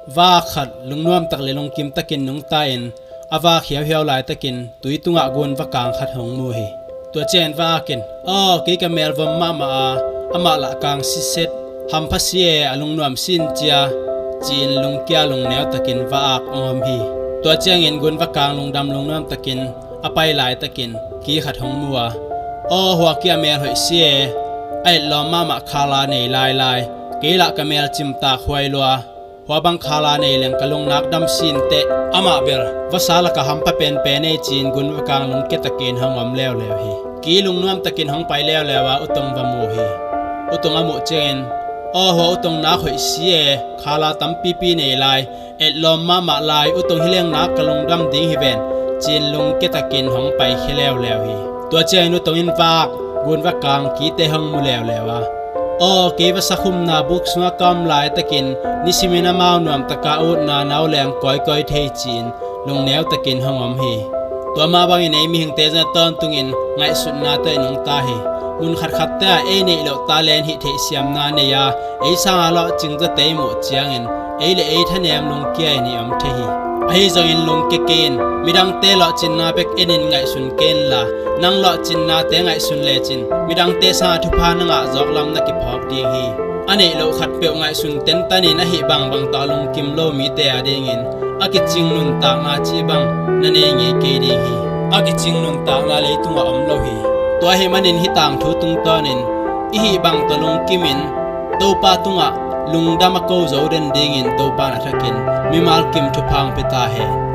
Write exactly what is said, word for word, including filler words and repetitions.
Vaak khat lungnuam tak le lungkim takin nungta-in a vaak hiauhiau laitakin tui tungah gunvakang khat hong mu hi. Tua ciangin vaak in, "Aw, kei ka mel vom mahmah a, amah lah kang siset, hampha si e, a lungnuam sin cia," ci-in lungkia lungneu takin vaak hong om hi. Tua ciangin gunvakang lungdam lungnuam takin a pai laitakin ki khat hong mu a, "Aw, hua kia mel hoih si e, a etlawm mahmah khala nei lailai, kei lah ka mel cimtak huai lua, hua bang khala nei leng ka lungnak dam sinteh, amah bel vasa laka hampha penpen ei," ci-in gunvakang lungkia takin hong om leuleu hi. Ki lungnuam takin hong pai leuleu a utong va mu hi. Utong a muh ciangin, "Aw, hua utong nak hoih si e, khala tampipi nei lai, etlawm mahmah lai, utong hi leng nak ka lungdam ding hi ven," ci-in lungkia takin hong paikhia leuleu hi. Tua ciangin utong in vaak, gunvakang kite hong mu leuleu a, "Aw, kei vasa khumna buk sungah ka om laitakin nisimin amau nuamtaka utna nau leng kawikawi thei," ci-in lungneu takin hong om hi. Tua mah bangin ei mihingte zong tawntungin ngaihsutna tawh i nungta hi. Mun khatkhatte ah ei neih loh talent hih theihsiamna nei a, ei sanga lawhcing zawte i muh ciangin ei le ei thanem lungkia-in i om thei hi. Ahi zongin lungkia kei in, midangte lawhcinna bek enin ngaihsun kei inla, nang lawhcinnate ngaihsun lecin midangte sanga thupha na ngah zawk lam na kiphawk ding hi. A neih loh khatpeuh ngaihsun tentan in ahi bangbang tawh a lungkim lo mite adingin a kicing nuntakna cih bang na nei ngei kei ding hi. A kicing nuntakna leitungah om lo hi. Tua ahih manin hih tangthu tungtawnin i hih bang tawh lungkimin Topa tungah lungdam a ko zo den dingin Topa in a thakin mimal kim thupha hong pia ta hen.